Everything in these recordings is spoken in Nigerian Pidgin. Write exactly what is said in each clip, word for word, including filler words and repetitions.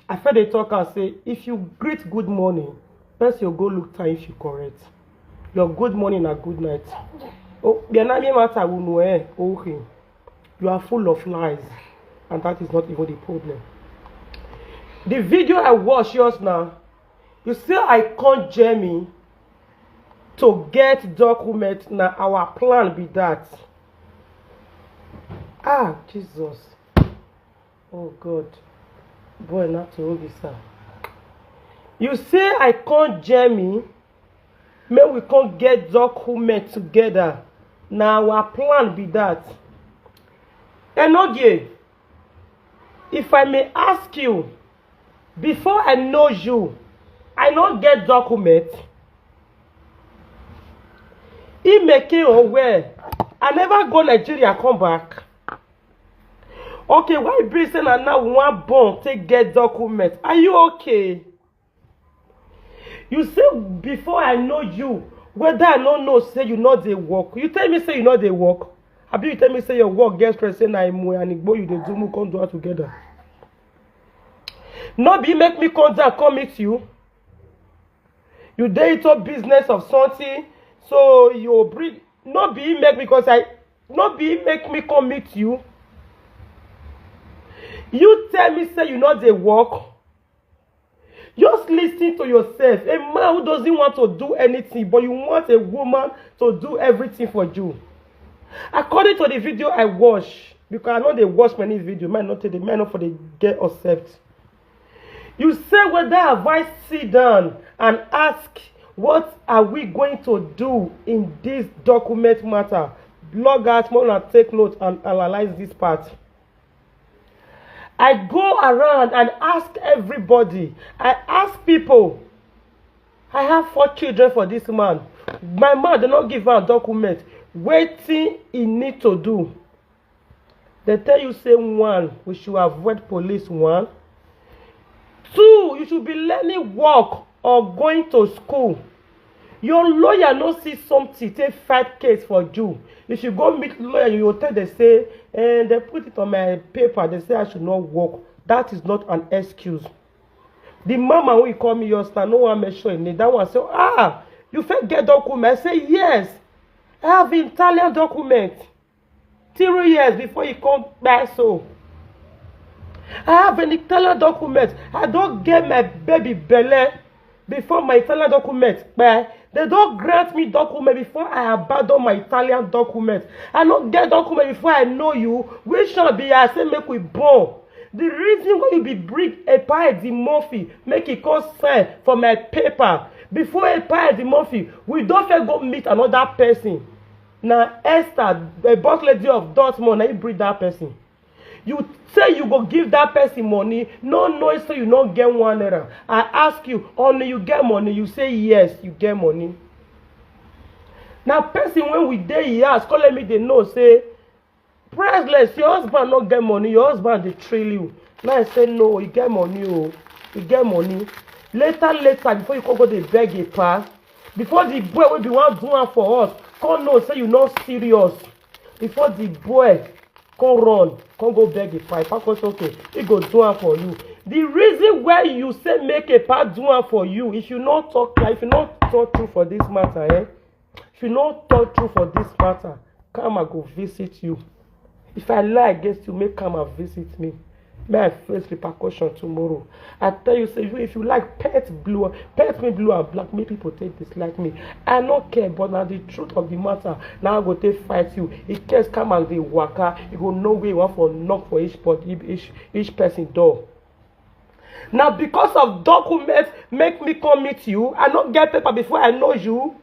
I fit dey talk am say if you greet good morning, person go go look time if you correct. Your good morning na good night. Oh, the enemy matter we know eh, okay. You are full of lies, and that is not even the problem. The video I watch just now, you say I come Germany to get document, na our plan be that. Ah, Jesus. Oh God. Boy, not to be sir. You say I come Germany, make we come get document together. Na our plan be that. Enogie, if I may ask you, before I know you, I no get document. He making or where? I never go Nigeria come back. Okay, why be say na now one born take get document? Are you okay? You say before I know you, whether I no know say you no dey work. You tell me say you no dey work. Abi you tell me say your work get stress, say na imo and igbo you dey do, mu come do am together. No be make me come down come meet you. You dey into business of something, so you bring, no be make me, because I, no be make me come meet you. You tell me say you no dey work. Just listen to yourself. A man who doesn't want to do anything, but you want a woman to do everything for you. According to the video I watch, because I know they watch many video, man not the man not for the get accept. You say whether have I sit down and ask what are we going to do in this document matter? Blog out more and take note and analyze this part. I go around and ask everybody. I ask people. I have four children for this man. My man did not give her a document. Waiting he need to do. They tell you say one, we should avoid police one. Two, you should be learning work or going to school. Your lawyer no see something take fight case for you. If you go meet lawyer, you go tell them say, and they put it on my paper, they say I should not work. That is not an excuse. The mama who call me yesterday, no one mention him name. That one say, ah, you fit get document? I say yes. I have Italian document. Three years before he come back so. I have an Italian document. I don't get my baby belle before my Italian document. But they don't grant me document before I abandon my Italian document. I don't get document before I know you. Which one be I say make we born? The reason why you be bring a pie the Murphy, make it come sign for my paper. Before a pie the Murphy, we don't fit go meet another person. Na Esther, the boss lady of Dortmund, na you bring that person. You say you go give that person money, no know say you no get one naira. I ask you, only you get money, you say yes, you get money. Now person when we dey he ask, call me they know say priceless, your husband no get money, your husband dey trail you. Now I say no, he get money oh, he get money. Later later before you come go dey beg a pa, before the boy wey be wan do am for us come know say you no serious, before the boy come run come go beg a pa, pa come say okay, he go do am for you. The reason why you say make a pa do am for you, if you no talk if you no talk true for this matter eh, if you no talk true for this matter, karma go visit you. If I lie against you, make karma visit me. May I face repercussion tomorrow. I tell you, say you if you like pet blue, pet me blue and black, make people take dislike me. I no care, but now the truth of the matter, now I go take fight you. In case karma dey waka, you go know where you want for knock for each body, each each person door. Now because of documents, make me come meet you. I no get paper before I know you.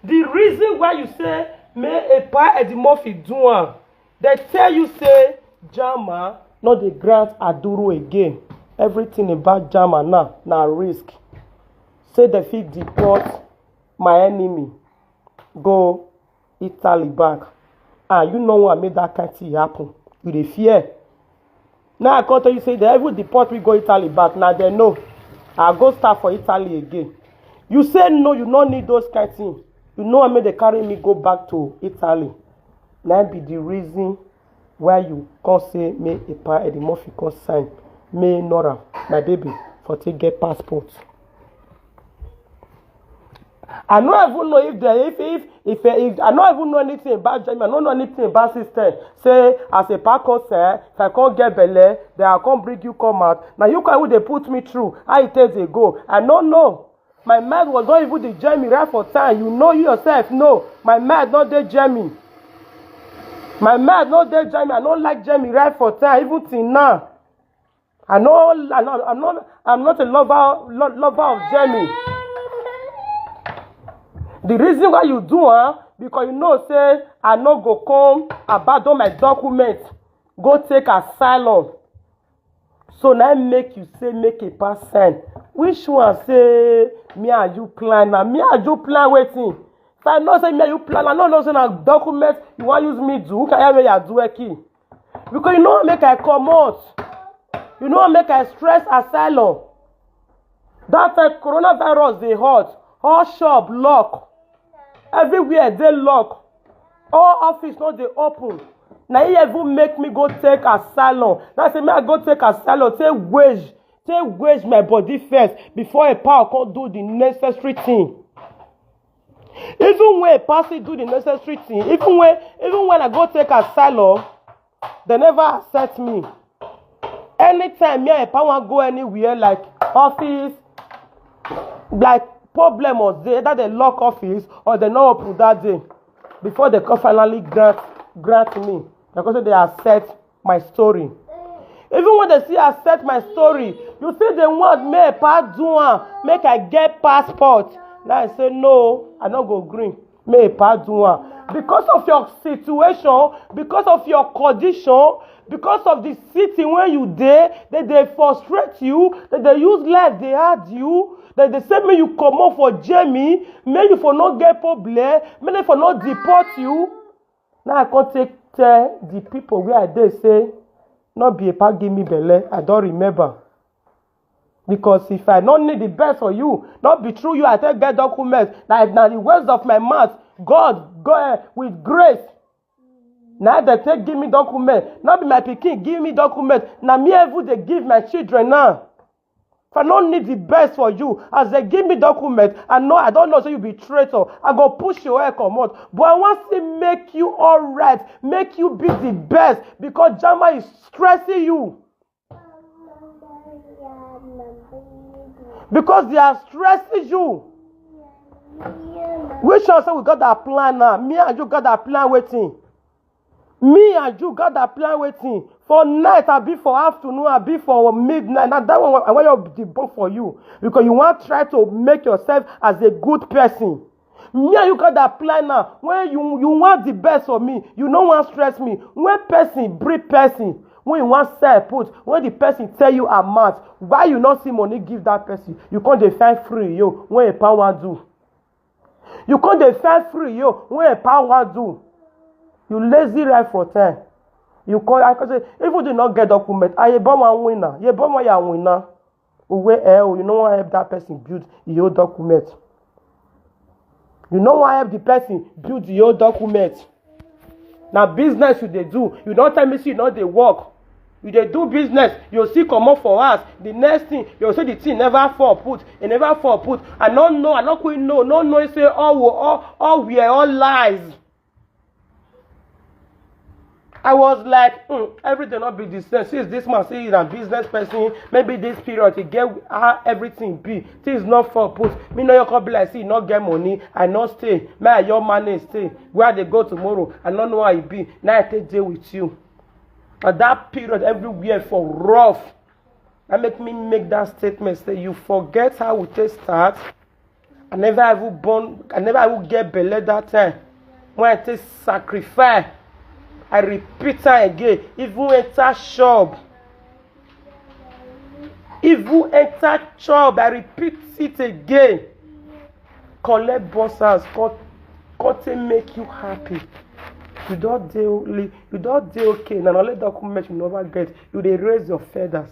The reason why you say may a pa Eddie Murphy do am, they tell you say Jama no dey grant Aduru again. Everything about Jama now na risk. Say they fit deport my enemy go Italy back. Ah, you know what made that kind thing happen? You dey fear. Now I come tell you say they even deport me go Italy back. Now they know I go start for Italy again. You say no, you no need those kind things. You know what made they carry me go back to Italy? Now be the reason why you come say me a pa Eddie Murphy come sign Me Nora, my baby, for take get passport. I no even know if they if if if, if I no even know anything about Germany. I no know anything about system. Say as a pa concern, if I can't get belle, then I can't bring you come out. Now you can they put me through. I take they go. I no know. My mind was not even the Germany right for time. You know you yourself know. My mind not the Germany. My mind not the Germany. I don't like Germany right for time. Even till now. I know I know I'm not I'm not a lover lo- lover of Germany. The reason why you do am because you know say I no go come abandon my document go take asylum. So na im make you say make a pass sign. Which one say me and you plan na me and you plan wetin? If I know say me and you plan, I no know say na document you wan use me do. Who can help me ya do eki? Because you know make I comot. You know make I stress asylum. That time coronavirus dey hot, all shop lock, everywhere dey lock, all office no dey open. Na e even make me go take asylum. Na say make I go take asylum, take wage, take wage my body first before a power come do the necessary thing. Even when person do the necessary thing, even when even when I go take asylum, they never accept me. Anytime me and Epa wan go anywhere like office, like problem was there, either they lock office or they no open that day before they come finally grant grant me because they accept my story. Even when they see accept my story, you see the one make Epa do am, make I get passport. Now I say no, I no go green. Make Epa do am because of your situation, because of your condition, because of the city where you dey, they dey frustrate you, they dey use life dey hard you, they dey say make you comot for Germany, make you for no get problem, make they for no deport you. Now I come take tell the people where I dey say no be Epa give me belle, I don remember. Because if I no need the best for you, not be true you I take get document. Like na the words of my mouth, God go eh, with grace. Now they take give me document. Not be my pikin give me document. Now me even they give my children now. If I no need the best for you, as they give me document, I know I don't know so you be traitor. I go push your head comot. But I want to make you all right, make you be the best because Jama is stressing you. Because they are stressing you. Which one say we got that plan now? Me and you got that plan waiting. Me and you got that plan waiting. For night, I be for afternoon, I be for midnight. Now that one I want you the book for you because you want try to make yourself as a good person. Me and you got that plan now. When you you want the best for me, you no want stress me. When person bring person, when you want sell put, when the person tell you amount, why you not see money give that person? You can't define free you when a power do. You can't define free you when a power do. You lazy right for time. You call I can say even do not get document. I a bomb and winner. You bomb and winner. Uwe eh, you no wan help that person build your document. You no wan help the person build your document. Na business you dey do. You don tell me say you no dey work. You dey do business, you see comot for house. The next thing, you say the thing never fall put, e never fall put. I no know, I no quick know, no know say all wo- all all were all lies. I was like, hmm, everything not be the same. Since this man say he's a business person, maybe this period he get how everything be. Things not fall put. Me no you come be like see, not get money. I not stay. Me and your man is stay. Where they go tomorrow? I don't know how it be. Now I take day with you. At that period, everywhere for rough. That make me make that statement. Say you forget how we take start. I never even born, I never even get belle that time. When I take sacrifice, I repeat am again. Even enter shop, even enter shop, I repeat it again. Collect boss house, come come take make you happy. You don dey only, you don dey okay. Na only document you never get. You dey raise your feathers.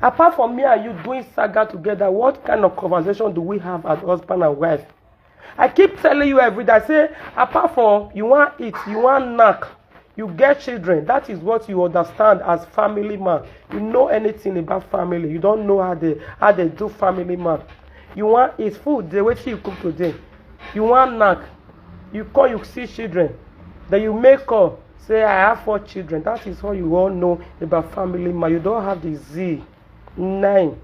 Apart from me and you doing saga together, what kind of conversation do we have as husband and wife? I keep telling you every day, I say, apart from you want eat, you want knack, You get children, that is what you understand as family man. You know anything about family, you don't know how they how they do family man. You want is food, the way you cook today. You want knack, you call, you see children, then you make call, say, "I have four children." That is all you all know about family man. You don't have the Z. Nine.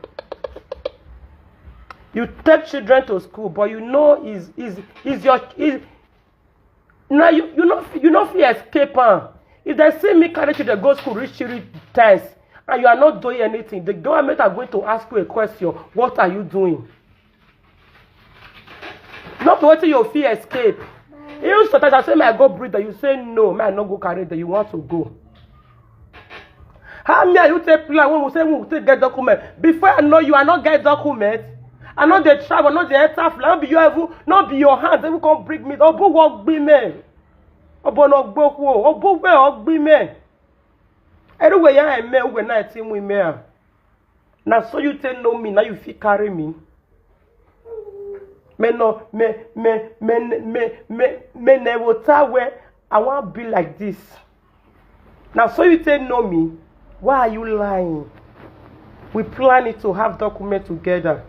You take children to school, but you know is is is your is now you you know you know fit escape am. If they see me carry children go school reach three times and you are not doing anything, the government are going to ask you a question: "What are you doing?" Not wetin you fit escape. You sometimes I say, "May I go breed them?" You say, "No, may I not go carry them." You want to go. How me and you take plan when we say we take get document? Before I know you, I not get document. I know they travel, not they enter fly, not be your even, not be your hands, even come bring me. Obu work be me. Obu no gboku, obu we ogbi me. Everywhere ya me we na team we me. Now so you take know me, now you fit carry me. Me no me me me me me me never tell where I want be like this. Now so you take know me. Why are you lying? We plan it to have document together.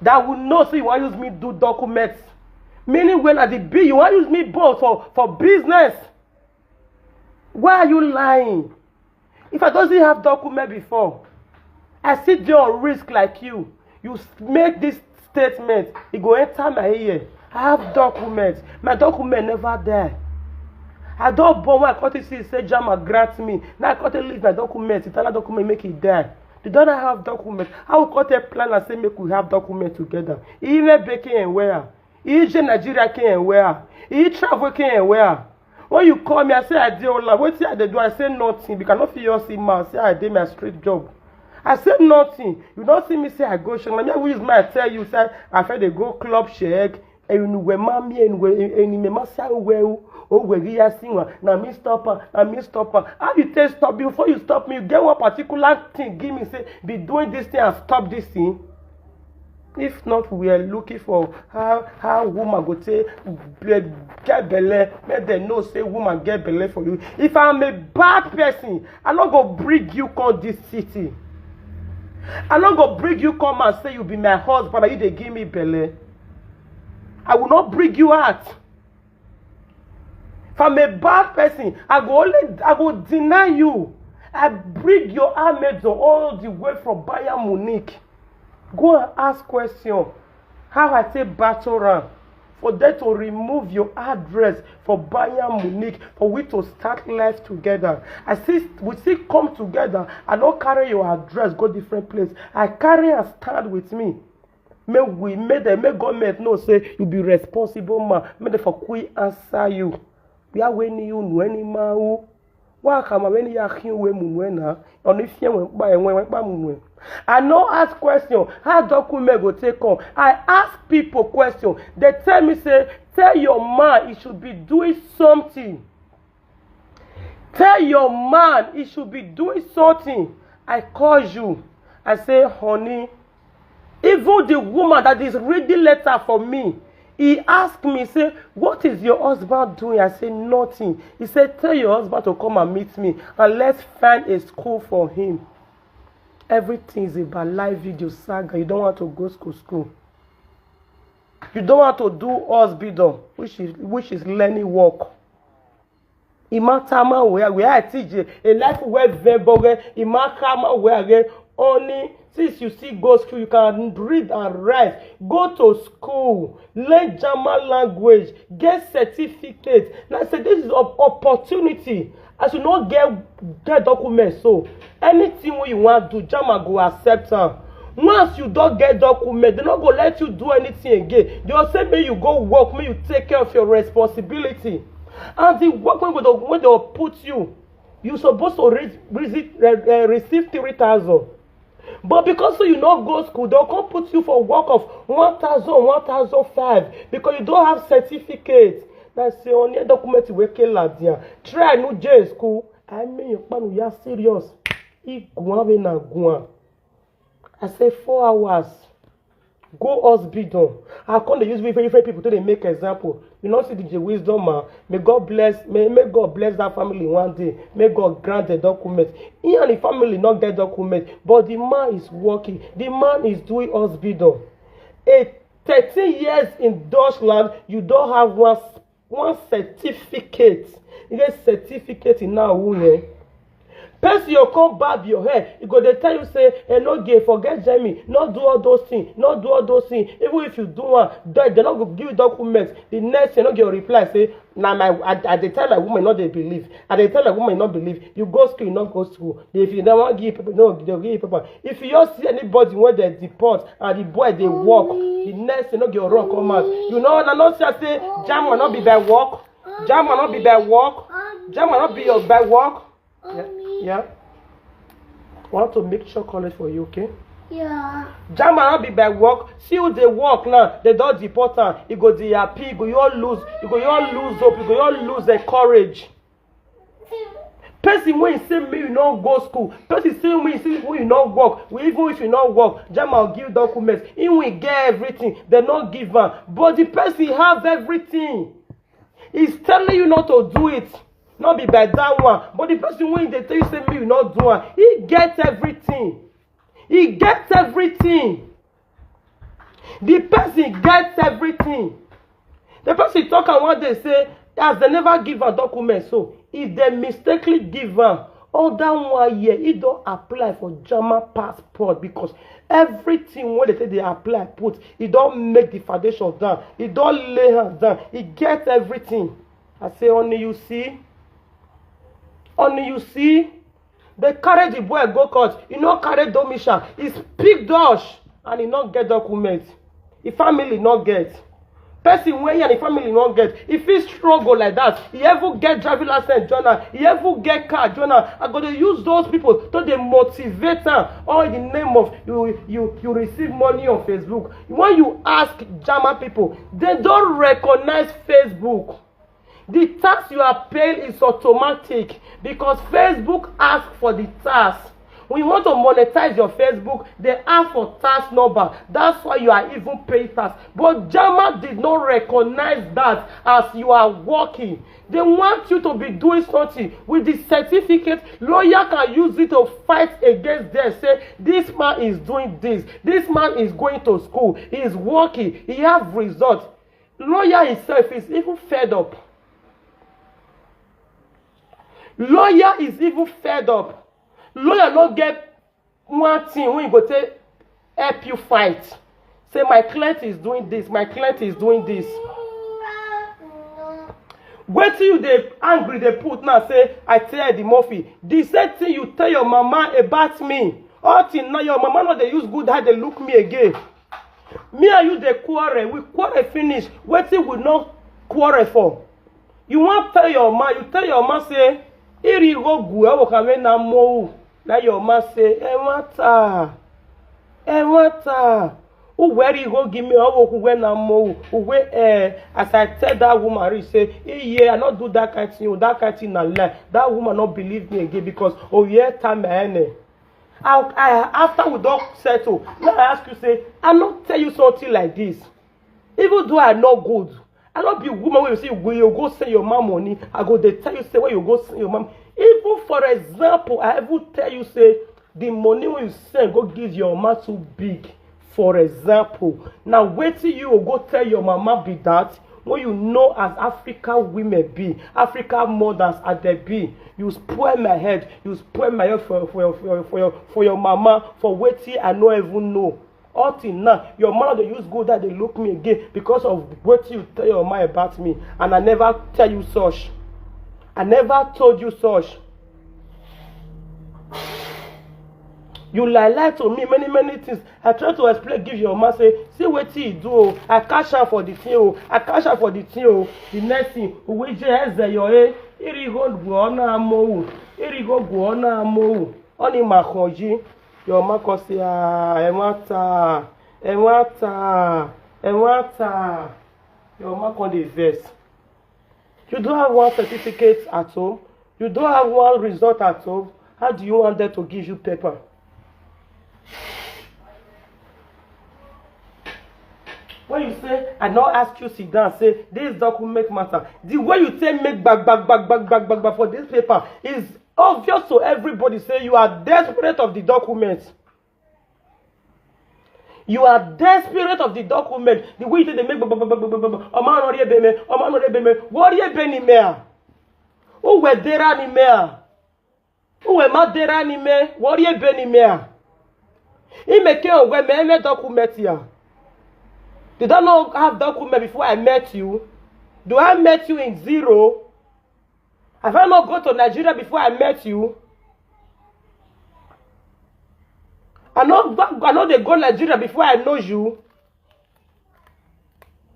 That will know so you want use me do documents. Meaning when at the B you want use me both for for business. Why are you lying? If I doesn't have document before, I sit there on risk like you. You make this statement, it go enter my ear. I have documents. My document never die. I don't born when I cut it see say Jama grant me. Now I cut it leave my document, internal document make it die. The don't have document. I will cut a plan and say make we have document together. He even baking and where? He je Nigeria came and where? He travel came and where? When you call me, I say I dey online. What I dey do? I say nothing because I no fit just see man. Say I dey my street job. I say nothing. You don't see me say I go shop. Let me use my tell you say I feel they go club shake. And you know where mommy and where and me must say where oh where you are seeing one. Now me stop her. Now me stop her. How you take stop before you stop me? You get one particular thing. Give me say be doing this thing and stop this thing. If not, we are looking for how how woman go take be- get belle. Make dem know say woman get belle for you. If I'm a bad person, I no go bring you come this city. I no go bring you come and say you be my husband and you dey give me belle. I will not bring you out. If I'm a bad person, I go only I go deny you. I bring your handmaid all the way from Bayern Munich. Go and ask question how I take battle am for them to remove your address for Bayern Munich for we to start life together. I see we still come together. I no carry your address go different place. I carry and stand with me. Make we make them make government know say you be responsible man. Make them for quick answer you. We are when you know any man who Wa kama weni ya hiu we munwe na oni fie we ba enwe we ba munwe. I no ask question how document go take come. I ask people question. They tell me say tell your man he should be doing something. Tell your man he should be doing something. I call you. I say honey, even the woman that is reading letter for me, he asked me, say, what is your husband doing? I say nothing. He said, tell your husband to come and meet me and let's find a school for him. Everything is about live video saga. You don't want to go school school. You don't want to do hospital, which is which is learning work. Imatama where where I teach a life where veboge imakama where again only since you see go school you can read and write, go to school, learn German language, get certificate. Now I say this is an opportunity. As you no get get document so anything wey you wan do German go accept am. Once you don get document dem no go let you do anything again. Dem go say make you go work make you take care of your responsibility. And the work wey go dey wey dey put you you suppose to re re re receive three thousand. But because say you no go school dem come put you for work of one thousand one thousand five because you don have certificate. Na say only document wey kela dia try no dey school. I mean your kpanu ya serious. Iguan wey na guan. I say four hours. Go hospital. I come dey use very very people to dey make example. You no see the Wisdom man. May God bless, may, may God bless that family one day. May God grant the document. He and the family not get document, but the man is working. The man is doing hospital. A thirteen years in Dutchland, you don't have one one certificate. You get certificate in now, who, eh? Person you come barb your hair, e go dey tell you say, "Eh, no gay, forget Jamie, no do all those things, no do all those things." Even if you do one, they, they no go give you documents. The next thing, no get reply say, "Na my, I, I dey tell my woman, no dey believe. I dey tell my woman, no believe. You go school, you no go school. If you don't want give paper, no, they give you paper." If you just see anybody when they deport and the boy they work, the next thing, no get run come out. You know, I no say, say, Jama no be by work. Jama no be by work. Jama no be your by work. Yeah. Yeah. Want to make chocolate for you, okay? Yeah. Jama no be by work. See who they work now. They don't deport am. You go dey happy. You go all lose. You go all lose hope. You go all lose the courage. Person wey say make you no go school, person say make you say make you no work, even if you no work, Jama give documents, he will get everything, they no give am. But the person have everything. He's telling you not to do it. Not be by that one. But the person wey dey tell you say make you no do am, he get everything. He get everything. The person get everything. The person talk am one day say, as they never give am document, so if they mistakenly give am, all that one year, he don apply for German passport, because everything wey they say they apply put, he don make the foundation down, he don lay hands down, he get everything. I say, only you see, only you see, they carry the boy go court. He no carry domisha. He speak Dutch and he no get document. His family no get. Person wey he and his family no get, he fit struggle like that. He even get driving license join am. He even get car join am. I go dey use those people to dey motivate am. All in the name of you, you, you receive money on Facebook. When you ask German people, they don't recognize Facebook. The tax you are paying is automatic because Facebook asks for the tax. When you want to monetize your Facebook, they ask for tax number. That's why you are even paying tax. But Jama did not recognize that as you are working. They want you to be doing something with the certificate. Lawyer can use it to fight against them. Say, this man is doing this. This man is going to school. He is working. He has results. Lawyer himself is even fed up. Lawyer is even fed up. Lawyer no get one thing wey go take help you fight. Say, my client is doing this, my client is doing this. Wetin you dey angry dey put now, say, I tell the Murphy. The same thing you tell your mama about me. All thing now, your mama no dey use good eye dey look me again. Me and you dey quarrel, we quarrel finish. Wetin we no quarrel for? You wan tell your man, you tell your man say, iri go gu ewo ka we na mo. Na your man say, e wata, e wata. Who where you go give me? Oh, who where na mo? Who where? Eh, as I tell that woman, he say, yeah, I not do that kind of thing. Oh, that kind of thing na lie. That woman not believe me again because oh yeah, time I, I after we don't settle, now I ask you say, I not tell you something like this. Even though I not good, I not be woman wey you say you go, you go send your man money. I go dey tell you say where you go send your man. Even for example, I even tell you say the money wey you send go give your man too big. For example, now wetin you go tell your mama be that when you know as African women be, African mothers as they be, you spoil my head, you spoil my head for your for your for your for your, for your mama for wetin I no even know. All till now, your mama dey use good eye dey look me again because of wetin you tell your mama about me, and I never tell you such. I never told you such. You lie lie to me many many things. I try to explain give your mama say, see wetin he do o. I catch am for the thing o. I catch am for the thing o. The next thing, uwe je eze yo e. Irigo guo na amowu. Irigo guo na amowu. Oni makonji. Your mama come say, ah, Emata, Emata, Emata. Your mama come dey vex. You don't have one certificate at home. You don't have one result at home. How do you want them to give you paper? You say I no ask you sit down, say this document matter. The way you take make back back back back back back back for this paper is obvious to everybody say you are desperate of the document. You are desperate of the document. The way you take dey make back back back back back back. Ọmọ anọ rie beme, ọmọ anọ rie beme. Wo rie be ni mea. Uwe dera ni mea. Uwe ma dera ni me. Wo rie be ni mea. Ime ke owe me me document ya. Did I not have document before I met you? Do I met you in zero? Have I not go to Nigeria before I met you? I no I no dey go Nigeria before I know you.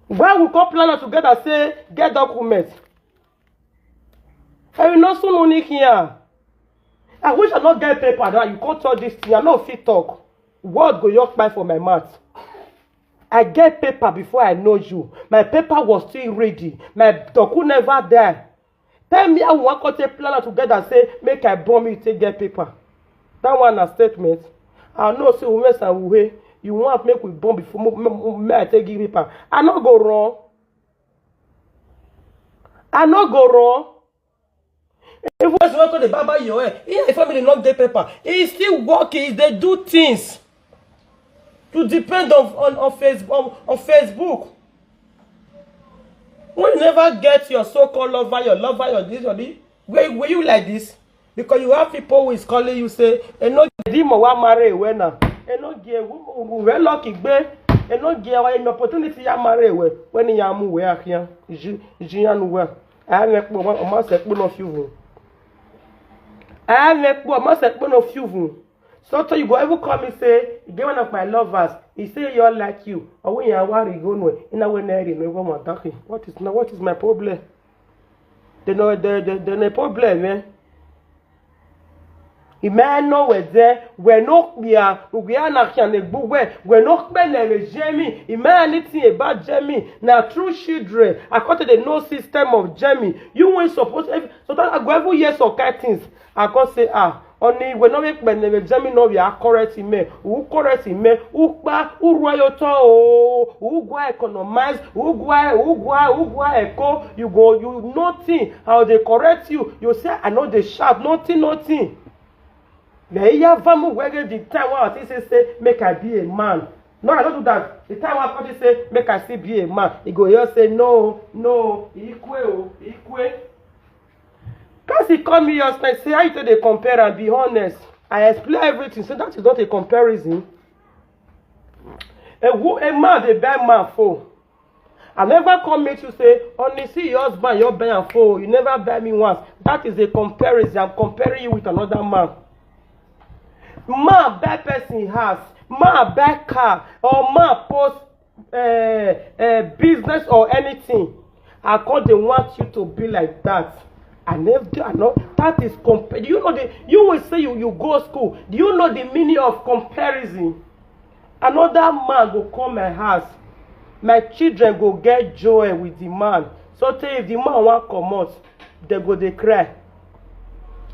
Why we come plan am together say get document? I will not soon only here. I wish I not get paper now. You can't talk this thing. I no fit talk. Word go your kpai for my mouth. I get paper before I know you. My paper was still ready. My doku never die. Tell me how we wan come take plan am together say make I born me take get paper. That one na statement. I know say we mess and we you want make we born before mo- mo- mo- make I take give paper. I no go wrong. I no go wrong. Even as you wan come dey baba your hair, he and him family no get paper. He still work, he dey do things. You depend on on on Facebook on, on Facebook. When you never get your so-called lover, your lover, your this, your this, were, were you like this? Because you have people who is calling you say, eno di mo wa marry we na. Eno gi ewu we lucky gbe. Eno gi ewa eno opportunity ya marry we. When ya mu we ahian. Ji ji ya nu we. Ame po ma ma se po no fiu. Ame po ma se po no fiu. So tey you go even call me say, e get one of my lovers, he say he all like you. Or when you are worried, go no, in a way, no, no, what is now? What is my problem? The no, the the the no problem, eh? Ime no we there, we no we are we are not can egbu we we no pe na we Jemi. Ime anything about Jemi. Na true children. According to the no system of Jemi, you were supposed if so that I go even hear some kind things. I go say ah, only we no make pe na we Jemi no we are correct ime. Who correct ime? Who pa who rua your to? Who go economize? Who go who go who go eco? You go you nothing. How they correct you? You say I know they shout nothing nothing. Na iya vamu wege the time wey I think say say make I be a man. No, I no do that. The time wey I come say make I still be a man, e go just say no, no, ikwe o, ikwe. Kasi come here, I say how you take dey compare and be honest. I explain everything, so that is not a comparison. A, wo- a man dey buy man phone. I never come meet you say only see your husband your buy am phone. You never buy me once. That is a comparison. I'm comparing you with another man. Man buy person house, man buy car, or man post uh, uh, business or anything. I come dey want you to be like that. I never do. I know that is compare. Do you know the? You will say you you go school. Do you know the meaning of comparison? Another man go come my house. My children go get joy with the man. So tey if the man wan comot, dem go dey cry.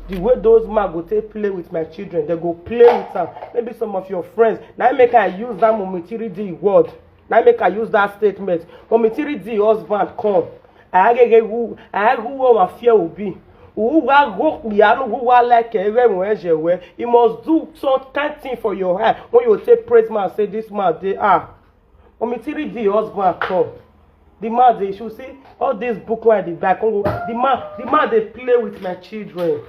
The way those man go take play with my children, dem go play with am. Maybe some of your friends na im make I use that momitiri di word. Na im make I use that statement. Momitiri di husband come. Agege wu agu wo ma fear obi. Uwa go ya no uwa like ewe mo eje we. You must do some kind thing for your heart when you take praise man say this man dey ah. Omitiri di husband come. The man dey show see all this book wey I dey buy come go. The man the man dey play with my children.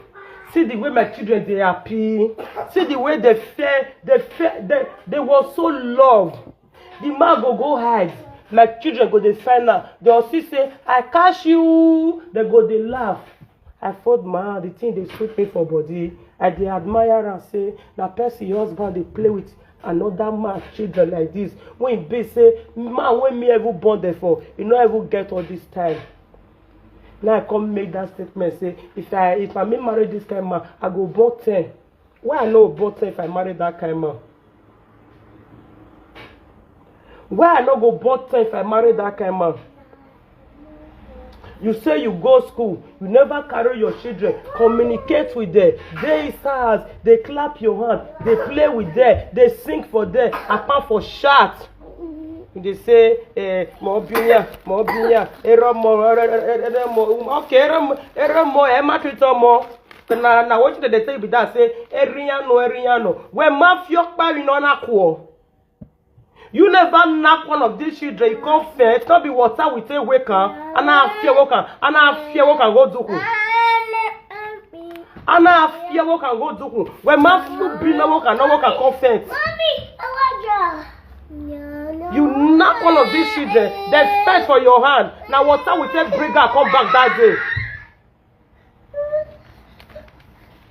See the way my children dey happy. See the way they fair they fair they they was so love. The man go go hide. My children go dey find am. They go see say I catch you. They go dey laugh. I fold my hand, the thing dey sweet me for body. I dey admire am say na person your husband dey play with another man children like this. When e be say man wey me even born dem for, e no even get all this time. Now I come make that statement say if I if I me marry this kind man, I go born ten. Why I no go born ten if I marry that kind man? Why I no go born ten if I marry that kind man? You say you go school, you never carry your children, communicate with them. They stars, they clap your hand, they play with them, they sing for them, apart for shout. They say, eh, more binya, more binya, error more, error more, okay, error more, error more, eh, matter it more. So now, now what they tell you be that say, eriano, eriano. When mafia pa you know na ko. You never knock one of these children, you come first, not be water with a waker, and I fear waker, and I fear waker go do. And I fear waker go do. When mafia be no waker, no waker come first. You knock one of these children, they fetch for your hand. Now water will take bring her come back that day.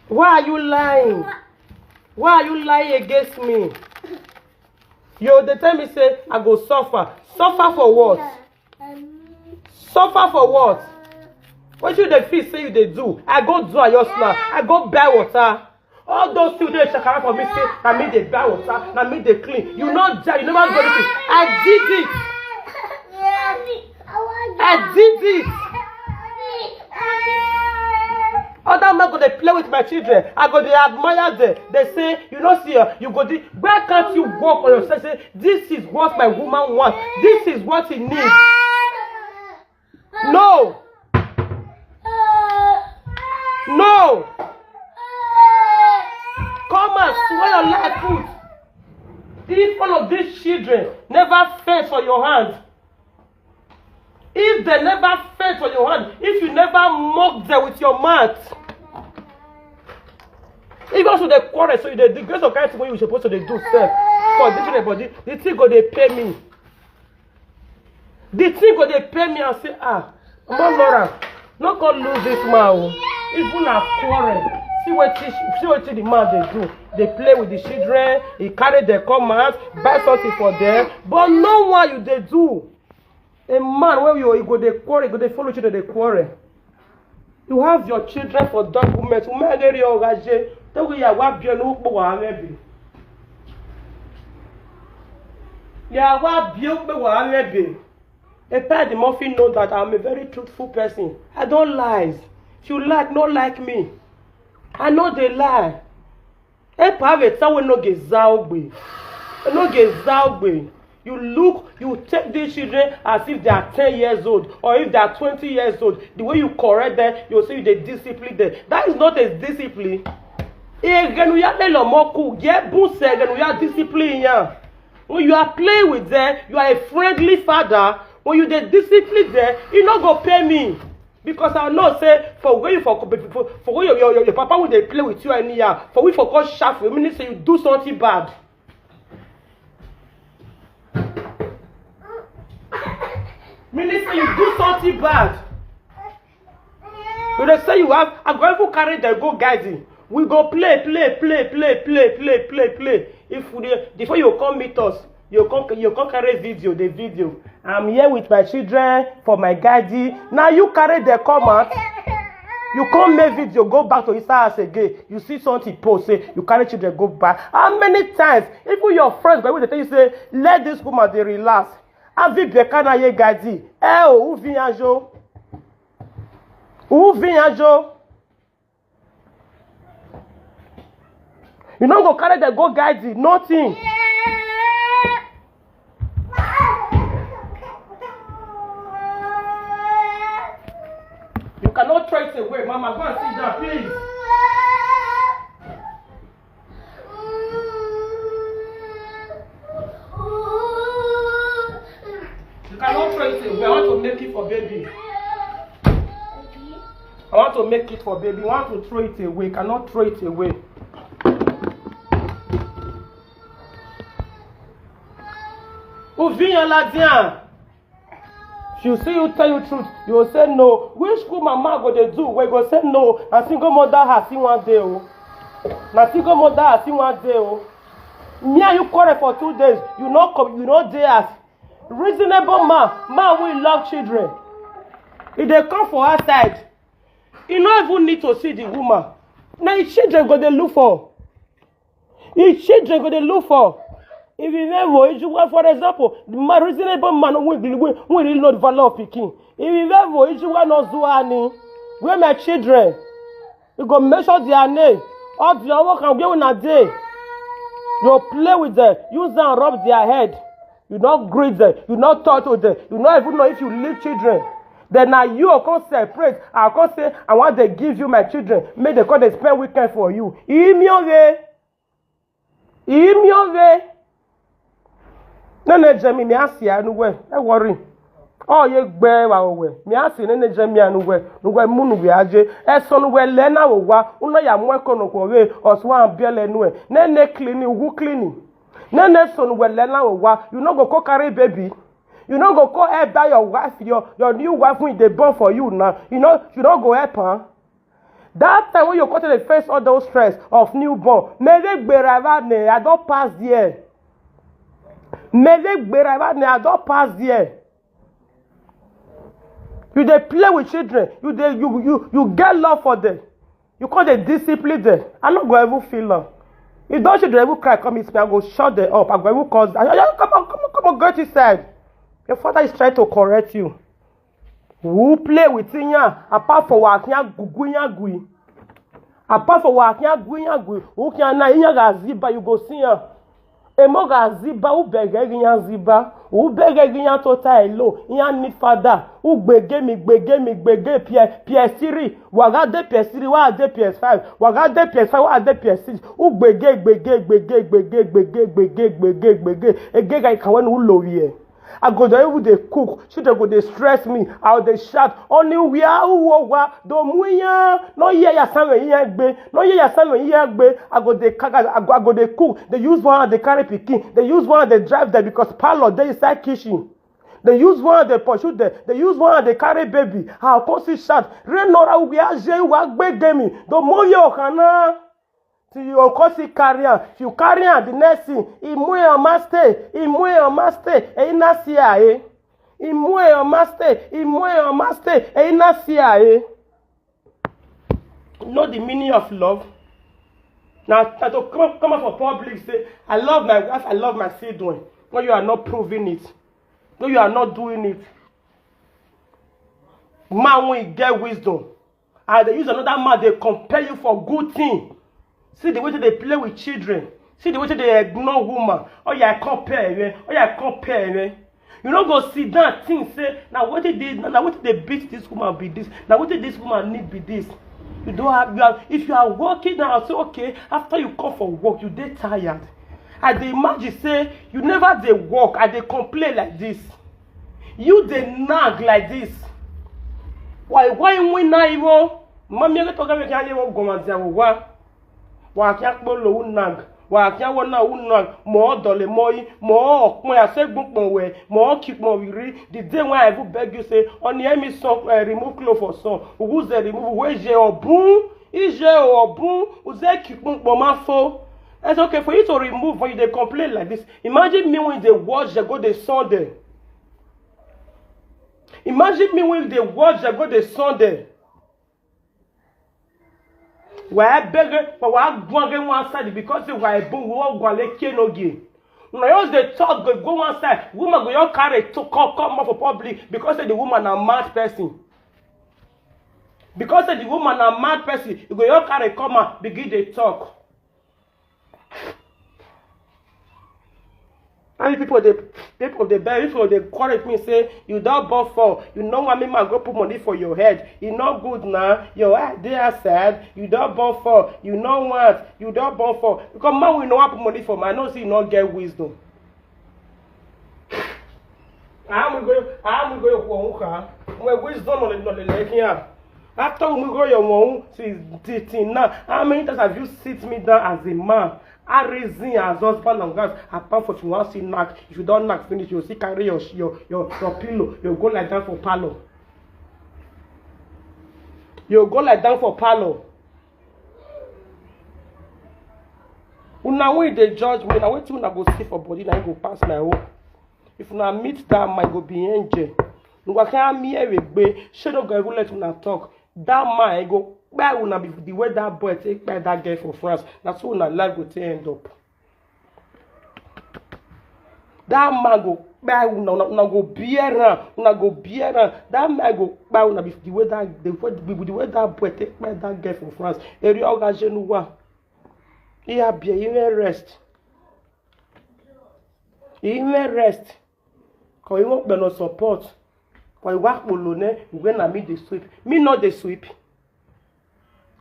Why are you lying? Why are you lying against me? You dey tell me say I go suffer. Suffer for what? Suffer for what? What you dey feel say you dey do? I go do am just now. I go buy water. All those things dey shakara for me say na me dey buy water, na me dey clean. You no die, you never do anything. I did it. I did it. Other men go dey play with my children. I go dey admire them. They say, you know, see, uh, you go. Di- Where can't you work on yourself? Say, this is what my woman wants. This is what he needs. No. No. Come and swear your life truth. If one of these children never fell for your hand, if they never fell for your hand, if you never mock them with your mouth, if also they quarrel, so you dey disgrace of kind thing wey you suppose to dey do sef for this thing body, the thing go dey pay me. The thing go dey pay me and say, ah, Mama Laura, no come lose this man o. Even na quarrel. See wetin see wetin the man dey do. Dey play with the children, he carry them come out, buy something for them. But no one you dey do. A man wey you he go dey quarrel, he go dey follow children dey quarrel. You have your children for document. Women dey real ogaje. Tell we ya wa bi onu po wa rebi. Ya wa bi o pe wa rebi. A parent must know that I'm a very truthful person. I don't lie. If you like, no like me. I no dey lie. A parent wey no get zaogbe. No get zaogbe. You look, you take these children as if they are ten years old or if they are twenty years old. The way you correct them, you say you dey discipline them. That is not a discipline. Egenuya lelo moku, ye buse egenuya discipline ya. When you are playing with them, you are a friendly father. When you dey discipline them, you no go pay me. Because I know say for where you for for, for where your, your, your papa wey dey play with you anyhow, for we for come sharp for you, meaning say you do something bad. Meaning say you do something bad. You dey say you have, I go even carry them go guide you. We go play, play, play, play, play, play, play, play. If we dey, before you come meet us, you come, you come carry video, the video. I'm here with my children for my guide. Now you carry the come out. You come make video, go back to inside house again. You see something post, say you carry children go back. How many times? Even your friends go even dey tell you say, let this woman dey relax. Avi beka na ye guide. Eh, oh, uvinyajo. Uvinyajo. You no go carry them go guide you, nothing. You cannot throw it away. Mama, go and sit down, please. You cannot throw it away. I want to make it for baby. I want to make it for baby. I want to throw it away. Cannot throw it away. Uviyan Ladian. She will see you tell you truth. You will say no. Which school mama go dey do? We go say no. Na single mother has seen one day. Oh. Na single mother has seen one day. Oh. Me and you quarrel for two days. You no come. You no dey as reasonable man. Man wey love children. If they come for outside, you no even need to see the woman. Na him children go dey look for. Him children go dey look for. If you never, if you, for example, the man, reasonable man wey really know the value of pikin. If you never, if you no do any, where my children? You go measure their name. All the work and where una dey. You play with them. Use them rub their head. You no greet them, you no talk to them, you no even know if you leave children. Then now you go come separate, I come say, "I want to give you my children, make they come dey spend weekend for you." Imi oge. Imi oge. Nene Jemi, mi asi anu we. E worry. Oh, ye gbe wa we. Mi asi Nene Jemi anu we. Nu we munu we aje. E so nu we le na wo wa. Uno ya mu e ko no ko we. Osu an biele nu e. Nene clean, who clean? Nene so nu we le na wo wa. You no go go carry baby. You no go go help that your wife, your, your new wife wey dey born for you now. You know, you no go help her. That time when you come to dey face all those stress of newborn, mere gbera ba ne, I don pass there. Mere gbera ba ne, I don pass there. You dey play with children. You dey, you, you, you get love for them. You come dey discipline them. I no go even feel am. If those children even cry come meet me, I go shut them up. I go even cause, I, I, come on, come on, come on, go inside. Your father is trying to correct you. Who play with Inya? Apart for Wakia Gugunya Gui. Apart for Wakia Guinya Gui. Who can na Inya Gaziba? You go see him. Emo Gaziba, who beg Inya Ziba? Who beg Inya Tota Elo? Inya need father. Who gbege mi, gbege mi, gbege P S, P S three. Waga de P S three, wa de P S five. Waga de P S five, wa de P S six. Who gbege, gbege, gbege, gbege, gbege, gbege, gbege, gbege. Ege ga ikawen who love here. I go dey even dey cook, children go dey stress me, I go dey shout, "Only we are who wa, do muya, no ye ya same ye gbe, no ye ya same ye gbe." I go dey kaga, I go, I go dey cook, they use one hand dey carry pikin, they use one hand dey drive them because parlour dey inside kitchen. They use one hand dey pursue them, they use one hand dey carry baby. I go come see shout, "Re nora we are je wa gbe gemi, do moye okana." Till you go see carry am. If you carry am, the next thing, Imue on my stay, Imue on my stay, Eina C I A. Imue on my stay, Imue on my stay, Eina C I A. Know the meaning of love. Now, now to come, come out for public, say, "I love my wife, I love my children." When you are not proving it, when you are not doing it, man wey get wisdom, and they use another man, they compare you for good thing. See the way they play with children. See the way they ignore woman. Oh yeah, compare, eh? Oh yeah, compare, eh? You no go sit down think say, "Now what did they, now what did they beat this woman be this? Now what did this woman need be this?" You don't have, you have, if you are working now, say, "Okay, after you come for work, you dey tired." I dey imagine say you never dey work, I dey complain like this. You dey nag like this. Why, why we na iwo? Mami ele to ga me kan iwo go ma dia wo wa. Wa kia kpolo u nag. Wa kia wo na u nag. Mo dole mo yi. Mo okun ya se gbun pon we. Mo ki pon wiri. The day when I even beg you say, "Oni emi son, eh, remove clothes for son." Who say remove? We je obun. Ije obun. Uze ki pon pon ma fo. It's okay for you to remove when you dey complain like this. Imagine me when they watch, they go the Sunday. Imagine me when they watch, they go the Sunday. Wa beg, but wa gwang one side because they wa bon wo gwale kenoge. Una just dey talk, go, go one side. Woman go just carry to come, come out for public because say the woman na mad person. Because say the woman na mad person, you go just carry come out, begin dey talk. And people dey, people dey beg, people dey encourage me say, "You don born four, you no want me man go put money for your head. E no good na, your head dey outside, you don born four, you no want, you don born four." Because man wey no wan put money for man, I know say you no get wisdom. Amugo, amugo yo kwa uka. Mwe wisdom no le, no le le kia. After umugo yo mo, since the thing now, how many times have you sit me down as a man? I reason as husband and wife, apart from if you want see knack, if you don knack finish, you see carry your, your, your, your pillow, you go lie down for parlor. You go lie down for parlor. Una wey dey judge me, na wetin una go see for body, na im go pass my own. If una meet that man, e go be angel. Una can hear me gbe, she no go even let una talk. That man, e go kpai una be the way that boy take kpai that girl for France. Na so una life go take end up. That man go kpai una, una, una go bear am, una go bear am. That man go kpai una be the way that, the way, the way that boy take kpai that girl for France. Eri oga jenuwa. He a be, he may rest. He may rest. But you won't be no support. But you work below ne, when I meet the sweep. Me not the sweep.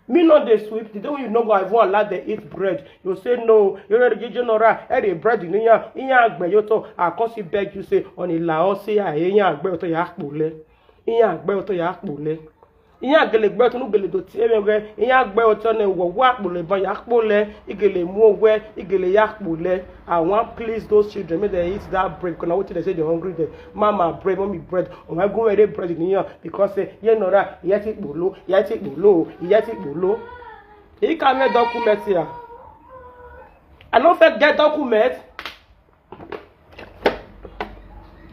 Me not the sweep. The day when you no go, I won't allow them eat bread. You say no. You ready to general? Any bread in here, in here, but you to. I can't see beg you say on the law. See, I in here, but you to yak pole. In here, but you to yak pole. Ihe a gele gbe ọtọ, nu gele do tie me we. Ihe a gbe ọtọ ne wo wa kpole ban ya kpole. Igele mu we, igele ya kpole. I want please those children, make they eat that bread. Because now what they say they hungry them. Mama bread, mommy bread. Oh my God, where they bread in here? Because say, yeah, no, that, yeah, take bolo, yeah, take bolo, yeah, take bolo. He can make document here. I don't fit get document.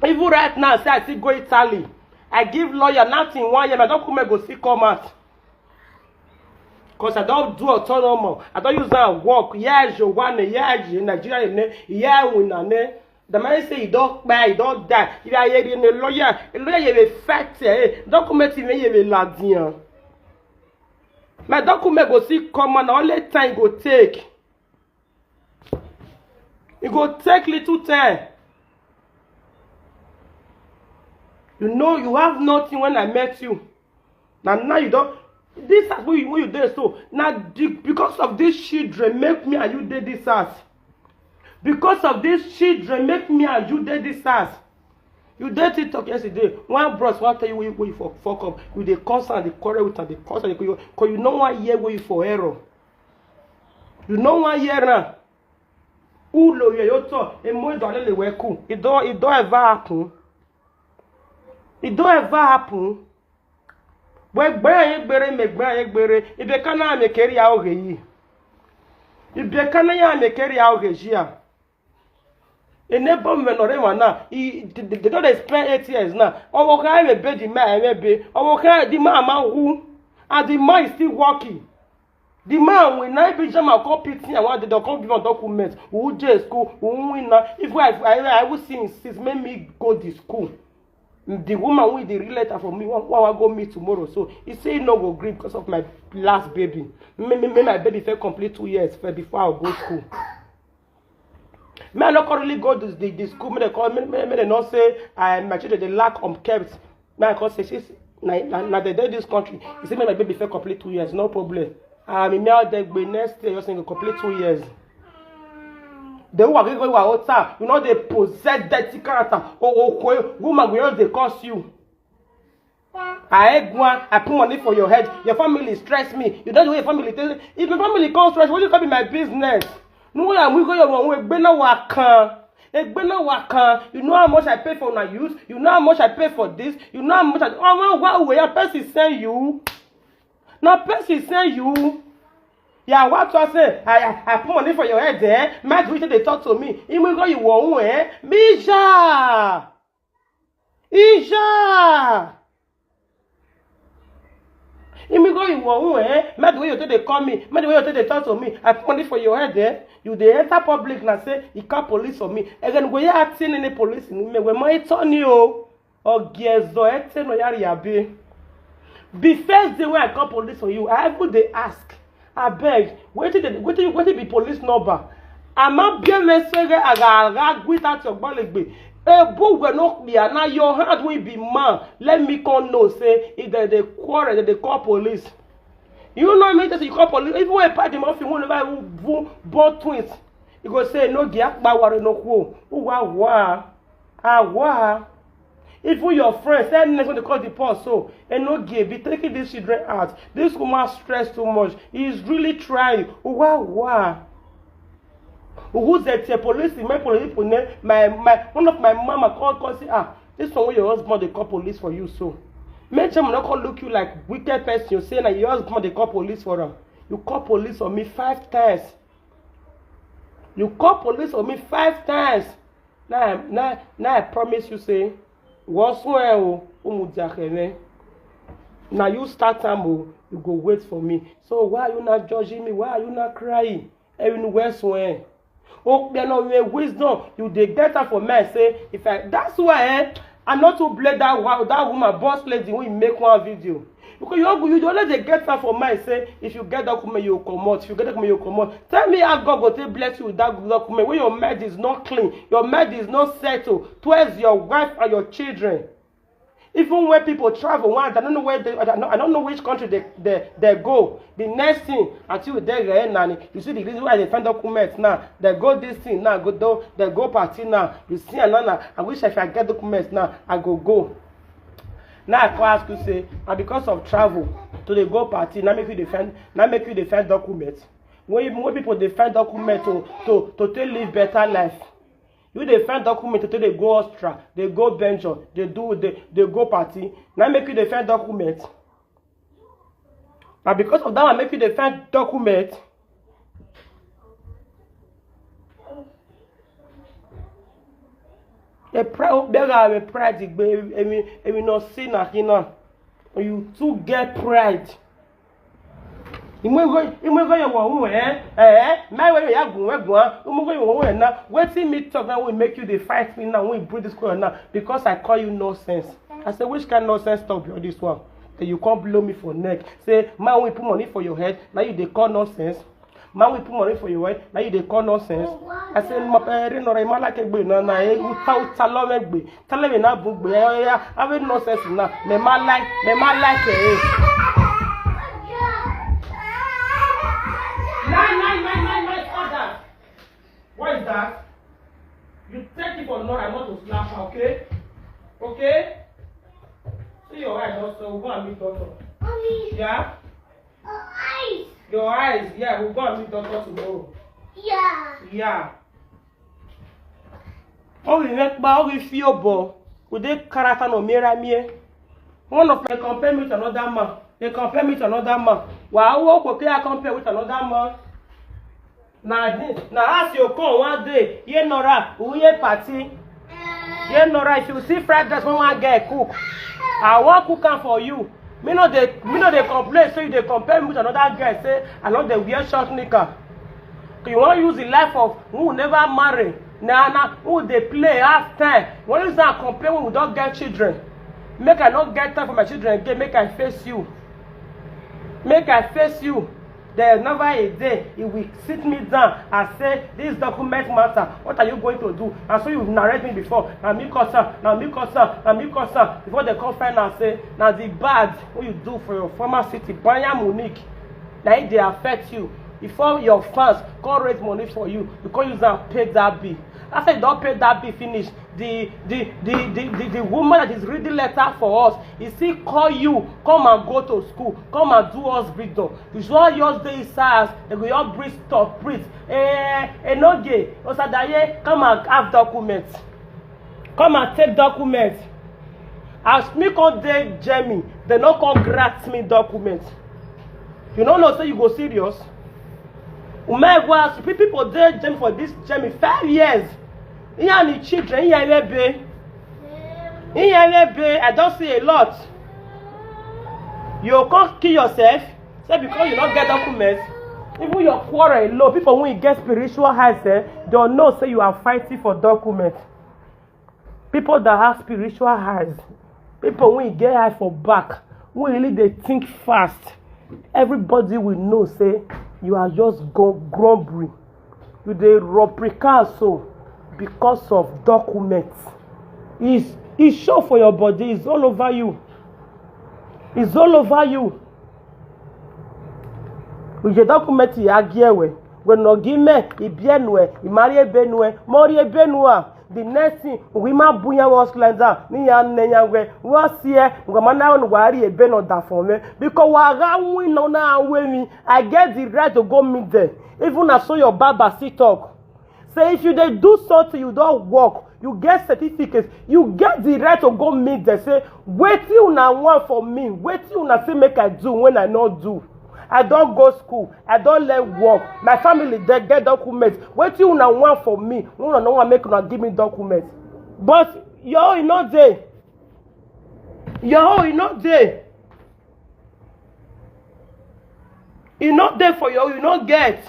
Even right now, say I still go Italy. I give lawyer nothing one year, my document go still come out. Because I don't do autonomous. I don't use that work. Yeah, Joanne, yeah, Nigeria, yeah, winner. The man say he don't buy, he don't die. If I hear in a lawyer, a lawyer you will fight, eh? Document me you will ladian. My document go still come and only time go take. It go take little time. You know you have nothing when I met you. Now now you don't. This house where you, where you there so now because of these children make me and you did this house. Because of these children make me and you did this house. You did TikTok yesterday. One bros want tell you where you, where you for fuck up. You dey cause and dey quarrel with and dey cause and dey because you no one hear where you for error. You no one hear now. Ulo ye yo to emo ido le we ku. It don't it don't ever happen. It don't ever happen. We gbe ye gbere me gbe ye gbere. Ibe kana me keri ya oge yi. Ibe kana ya me keri ya oge ji ya. Enebo me no re wa na. They don't spend eight years now. Owo ka me be the man me be. Owo ka the man ma hu. And the man is still working. The man will now be jam and come pity and one day they'll come give a document. Who J school, who win now? If I I I will see him since make me go the school. The woman with the real letter for me, one one go meet tomorrow. So he say he no go gree because of my last baby. Me me me my baby fair complete two years fair before I go school. Me I no come really go to the, the school. Me they call me me me they not say I my children they lack on kept. Me I come say since na na na they dey this country. He say me my baby fair complete two years, no problem. Ah me me out there go next year just go complete two years. The one wey go wa ota, you know they possess dirty character. Oh oh kwe woman go just dey curse you. I egwa, I put money for your head. Your family stress me. You don't know your family. If your family come stress, what you can be my business? No way I'm going your way. Egbe na wakan. Egbe na wakan. You know how much I pay for my use. You know how much I pay for this. You know how much I. Oh, why why we a person send you? Na person send you. Yeah, what to say? I I I put money for your head there. My do they talk to me. Even go you won't eh? Bija. Ija! Imigo iwo hu eh? Mad way you take dey call me, mad way you take dey talk to me. I put money for your head eh? You dey enter public na say you call police for me. Again go here acting any police in me. When my turn you oh. Ogiezo ete no yari abi. Be first day when I call police for you, I even dey ask. Abeg, wetin dey wetin wetin be police number? Ama bia mesege aga aga gwita ti ogbolegbe. Ebu we no kpia na your hand wey be man. Let me come know say if dem dey quarrel, dem dey call police. You know me say you call police. Even when party mafia whenever even born twins, you go say no gi akpa ware no kwo. Uwa wa. Awa. Even your friends, that next one they call the boss, so and no gay be taking these children out. This woman stress too much. He is really trying. Wow, wow. Who's that here? Police, my police people name, my my one of my mama call call say ah, this one wey your husband dey call police for you so. Make sure not call look you like wicked person. You say na your husband dey call police for am. You call police on me five times. You call police on me five times. Now, now, now I promise you say, whatsoever umudiakeme. Now you start am o, you go wait for me. So why are you not judging me? Why are you not crying? Even worse when. Oh, you know, with wisdom, you dey get her for me. I say, if I that's why eh, I not to blame that one, that woman boss lady when you make one video. Because you, you dey always dey get am for mind say if you get document, you comot. If you get document, you comot. Tell me how God go take bless you with that document when your mind is not clean, your mind is not settled towards your wife and your children. Even when people travel, one, I don't know where they, I don't, I don't know which country they, they, they go. The next thing, until you dey there, nanny, you see the reason why they find documents now. They go this thing now, go do, they go party now. You see, and now, I wish if I get documents now, I go go. Now I come ask you say, and because of travel to dey go party, now make you dey find, now make you dey find documents. When, when people dey find document to, to, to take live better life. You dey find document to take dey go Austria, dey go Belgium, dey do, dey, dey go party. Now make you dey find document. And because of that one, make you dey find document. The pride, bega, the pride, emi, emi no see na hina. You too get pride. Imwego, imwego ya wa wu eh, eh, my way ya gun we gun, imwego ya wa wu eh na. Wetin me talk now will make you dey fight me now, we bring this quarrel now because I call you nonsense. I say, which kind nonsense talk be all this one? Then you come blow me for neck. Say, man, we put money for your head, now you dey call nonsense. Man, we put money for your head, now you dey call nonsense. I say, ma pere no re ma like egbe na na e uta uta lo me gbe. Tell me na bu gbe ya ya. I will nonsense na. Me ma like, me ma like eh. Nine, nine, nine, nine, nine, stop that. What is that? You take it for no, I want to slap her, okay? Okay? See your eye, doctor. We'll go and meet doctor. Mommy. Yeah? Your eyes. Your eyes, yeah, we'll go and meet doctor tomorrow. Yeah. Yeah. Ogi nekpa, ogi fiobo. Ude karata no mera mie. One of my compare me with another man. They compare me with another man. Wa wo ko ke compare with another man. Na na as you come one day, ye nora, we ye party. Ye nora, if you see fried rice when one girl cook, I wan cook am for you. Me no dey, me no dey complain say you dey compare me with another girl, say I no dey wear short knicker. You wan use the life of who never marry, na na who dey play half time. When you say I compare when we don get children, make I no get time for my children again, make I face you. Make I face you. There is never a day he will sit me down and say, this document matter, what are you going to do? And so you narrate me before, na me cause am, na me cause am, na me cause am. Before they come find out say na the bad wey you do for your former city, Bayern Munich, na it dey affect you. Before your fans come raise money for you, you come use am pay that bill. After you don pay that bill finish, the the the the the, the woman that is reading letter for us, he still call you, come and go to school, come and do us breakdown. You should all just dey inside house, they go just breathe stop breathe. Eh, Enoge, Osadaye, come and have document. Come and take document. As me come dey Germany, they no come grant me document. You no know say you go serious. Umegwa, people dey Germany for this Germany five years. He and his children, he and Ebe. He and Ebe, I don see a lot. You come kill yourself, say because you no get document. Even your quarrel alone, people wey get spiritual eyes, eh, don know say you are fighting for document. People that have spiritual eyes, people wey get eye for back, wey really dey think fast, everybody will know say you are just go grumbling. You dey rubricate so because of documents. It's, e show for your body, it's all over you. It's all over you. Uje document ya giewe. We no gime, ibienue, imari ebenue, mori ebenua. The next thing, we ma bunya was like that. Ni ya nenya we, was here, we ma na we ari ebe no da for me. Because wa ga win no na we mi. I get the right to go meet them. Even as so your barber still talk. Say if you dey do something, you don work, you get certificate, you get the right to go meet them. Say, wetin una want for me? Wetin una say make I do when I no do? I don go school, I don learn work, my family dey get document. Wetin una want for me? Una no wan make una give me document. But your own e no dey. Your own e no dey. E no dey for your own, you no get.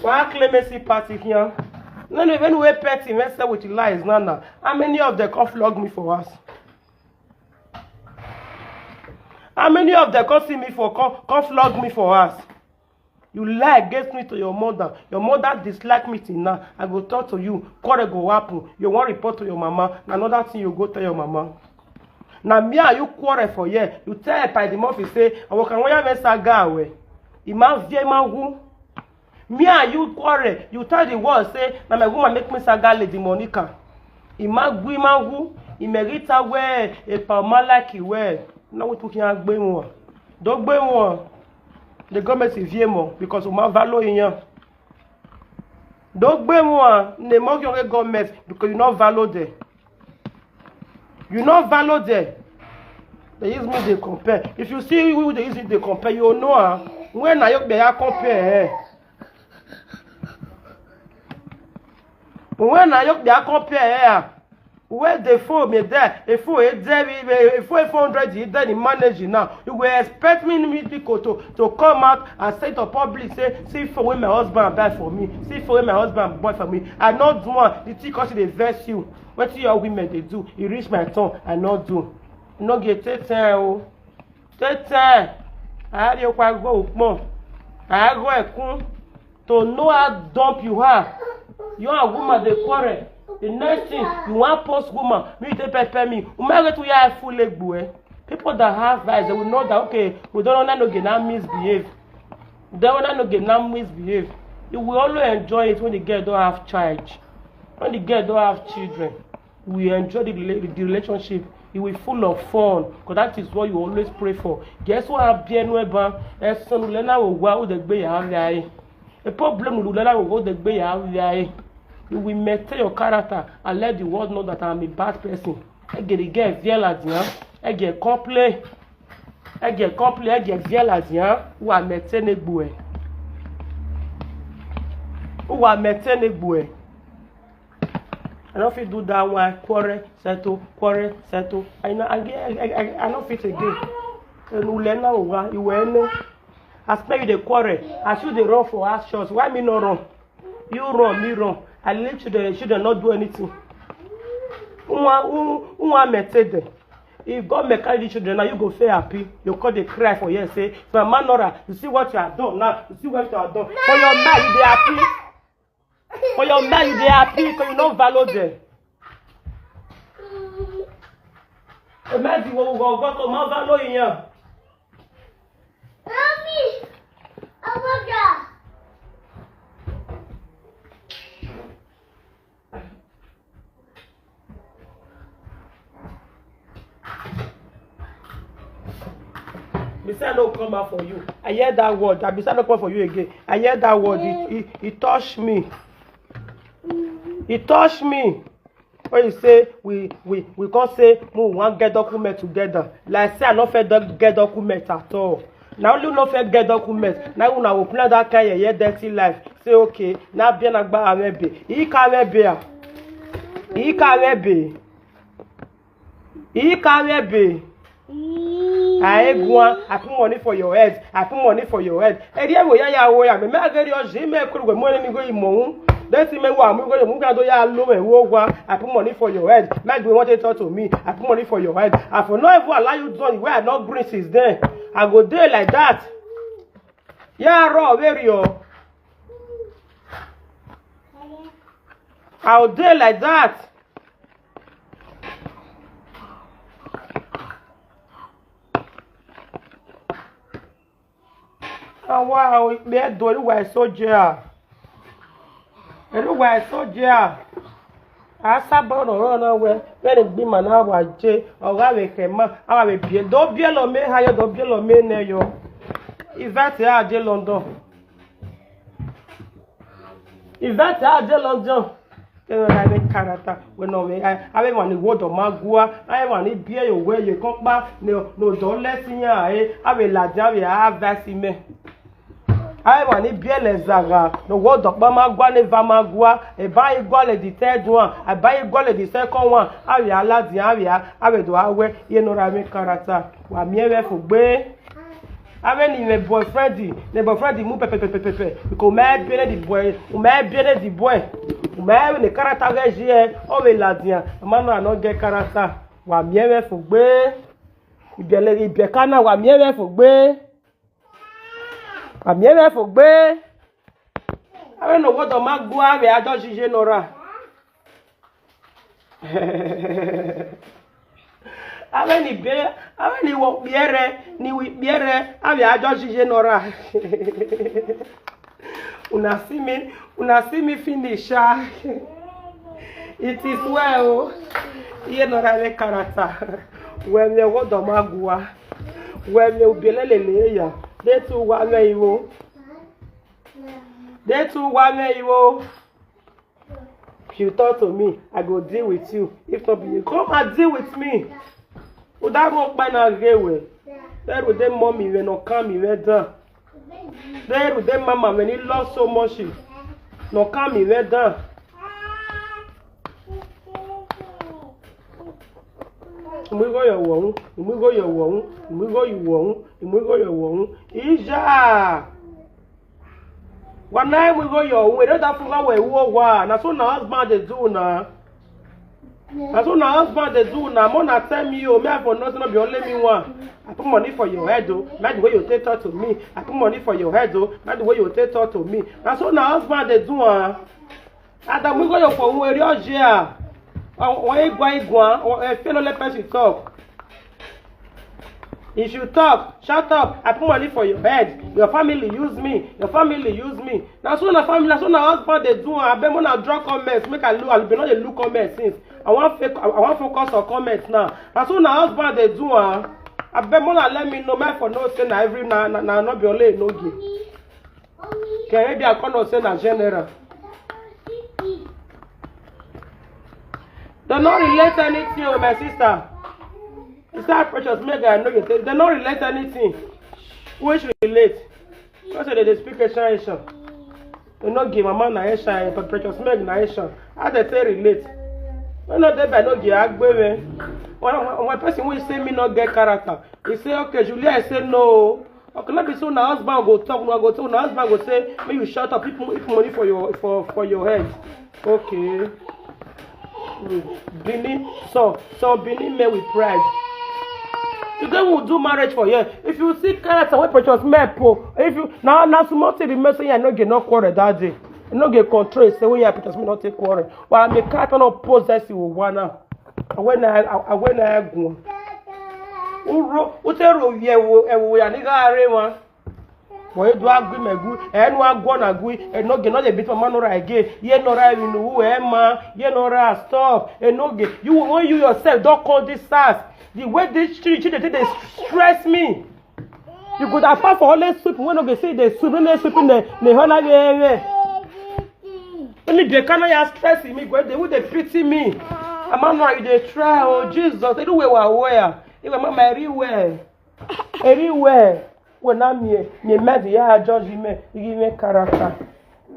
Why clemency party here? No, no, even wey petty mess up with lies now now. How many of them come flog me for us? How many of them come see me for, come, come flog me for house? You lie against me to your mother. Your mother dislike me till now. I go talk to you. Quarrel go happen. You wan report to your mama. Na another thing you go tell your mama. Na me and you quarrel for here. You tell Epa Edimoffi say, "Awokan waya me saga we." Ima vie ima wu. Me and you quarrel. You tell the world say, "Na my woman make me saga Lady Monica." Ima gu ima wu. Imerita we. Epa Oma like we. Na we took yan gbe won. Do gbe won. The government is vie mo because Uma value yan. Do gbe won. Ne mo yo government because you not value there. You not value there. They use me, they compare. If you see who they use it, they compare. You know, ah, when I yok they are compare, eh? When I yok they are compare, eh? Where the phone me there? A phone is there, a phone four hundred is there in managing now. You will expect me, me people to, to come out and say to public, say, "See for when my husband buy for me, see for when my husband buy for me." I not do one. The thing cause they vex you. What your women they do? It reach my turn, I not do. No get take time, oh. Take time. I had your quite go more. I go a cool to know how dumb you are. You are a woman, they quarrel. The next thing, you want post woman, me they pepper me. Umare to ya full leg boy. People that have eyes, they will know that, okay, we don't want to get now misbehave. They will not get now misbehave. You will always enjoy it when the girl don't have child. When the girl don't have children, we enjoy the, rela- the relationship. It will full of fun, because that is what you always pray for. Guess what? Abienu eba, esan lena owa o de gbe ya ave aye. A problem lena owa o de gbe ya ave aye. You will maintain your character and let the world know that I'm a bad person. Ege the girl viela dia, ege complain, ege complain, ege viela dia. Who are maintain egbu e? Who are maintain egbu e? I don't feel do that one. Quarrel, settle, quarrel, settle. I know, I, I, I, I don't fit again. Enu lena owa, iwe ene. As per you dey quarrel, as you dey run for house chores, why me no run? You run, me run. I leave children, the children not do anything. Who wan, who, who wan maintain them? If God may carry the children now, you go feel happy. You call the cry for here, say, "My man Nora, you see what you have done now. You see what you have done." For your mind, you dey happy. For your mind, you dey happy because you no value them. Imagine what we go go to my value in here. Beside no come out for you. I hear that word. I beside no come out for you again. I hear that word. It, it, it touched me. It touched me. When you say we we we can't say we want get document together. Like say I not fit doc- get document at all. Now you not fit get document. Now you now plan that kind of your dirty life. Say okay. Now be na gba awebe. He carry be. He carry be. He carry be. I egwa, I put money for your head. I put money for your head. Eri ewo ya ya wo ya me me ageri o ji me kuru gwe money mi go imo. That me wa mu go mu ga do ya lo me wo gwa. I put money for your head. Make you want to talk to me. I put money for your head. I for no ever allow you done where I not green since then. I go there like that. Ya ro very o. I will dey like that. Awa o ikpe do oluwa e so je a. Oluwa e so je a. Asa bo no ro na we. Very big man na wa je. O ga we ke ma. Awa we bie. Do bie lo me ha yo, do bie lo me ne yo. Event ya je London. Event ya je London. Kero na be karata. We no we. I, I be wani wodo magua. I wani bie yo we ye kompa. No, no do lesi ya e. I be la ja we a vasi me. I wani bie le zaga. No wodo pa magua ne va magua. E ba igwa le the third one. I ba igwa le the second one. I we ala di I we a. I we do awe. Ye no ra me karata. Wa mi e we fugbe. Awe ni me boyfriend, ni boyfriend mu pepe pepe pepe. Because my be the boy, my be the boy. My ni character ge je, o we la dia. Man no get character. Wa mi e we fugbe. Ibele ibeka na wa miere fo gbe. Wa miere fo gbe. Awe no wodo ma gua we ajo jije nora. Awe ni be, awe ni wo biere, ni wi biere, awe ajo jije nora. Una see me, una see me finish, ah. It is well. Iye nora le character. Well, me wodo ma gua. Well, me ubiele lele ya. They too wa me iwo. They too wa me iwo. If you talk to me, I go deal with you. If not be you, come and deal with me. Udago kpana gewe. There with them mommy when no come me when done. There with them mama when he lost so much. No come me when done. Imwigo yo won, imwigo yo won, imwigo yo won, imwigo yo won. Ija. Wana imwigo yo won. We don't have to go where we wa. Na so na husband dey do na. Na so na husband dey do na. Mo na tell me o, me I for nothing no be only me one. I put money for your head o. Not the way you take talk to me. I put money for your head o. Not the way you take talk to me. Na so na husband dey do am. Adam, we go your phone where you are. When you go, you go. If you no let person talk, if you talk, shut up. I put money for your head. Your family use me. Your family use me. Na so na family, na so na husband dey do am. Abeg, una drop comments. Make I look, I be not dey look comments since. I wan fake, I wan focus on comments now. Na so na husband dey do am. Abeg, una let me know. Me I for know say na every na na na no be only no give. Okay, maybe I come know say na general. They no relate anything o, my sister. Sister Precious Meg, I know you. They, they no relate anything. Which relate? Because they dey speak Asian, Asian. They no give mama na Asian, but Precious Meg na Asian. How they say relate? No, no, they by no give agbewe. When, when, when person wey say me no get character, he say, "Okay, Julia," I say, "No." Okay, no be so na husband go talk, na go talk, na husband go say, "Make you shut up, people, people money for your, for, for your head." Okay. Hmm. Benin, so, so Benin men with pride. You go even do marriage for here. If you see character wey Precious Meg po, if you, na, na small thing remain say I no get no quarrel that day. I no get control, say when you Precious Meg no take quarrel. But I make character no possess you one now. Awe na, awe na egun. Uro, utero ye wo, e wo ya ni ga re wan. But you do agree me good, e no agwo na good, e no get no dey beat mama no right again. Ye no right, you know, e ma, ye no right, stop. E no get. You, when you yourself don call this sass. The way this tree, tree, they, they stress me. You could apart for only sweep, when okay say they sweep, only sweeping the, the whole area. Only they cannot ya stress me, go, they would they pity me. I'm not, you they try, oh Jesus, they do where, where, where. Even mama, everywhere. Everywhere. When I'm here, me mad, yeah, judge me, you give me character.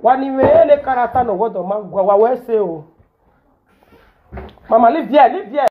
One way, any character, no what the man, what, what say, oh. Mama, live there, live there.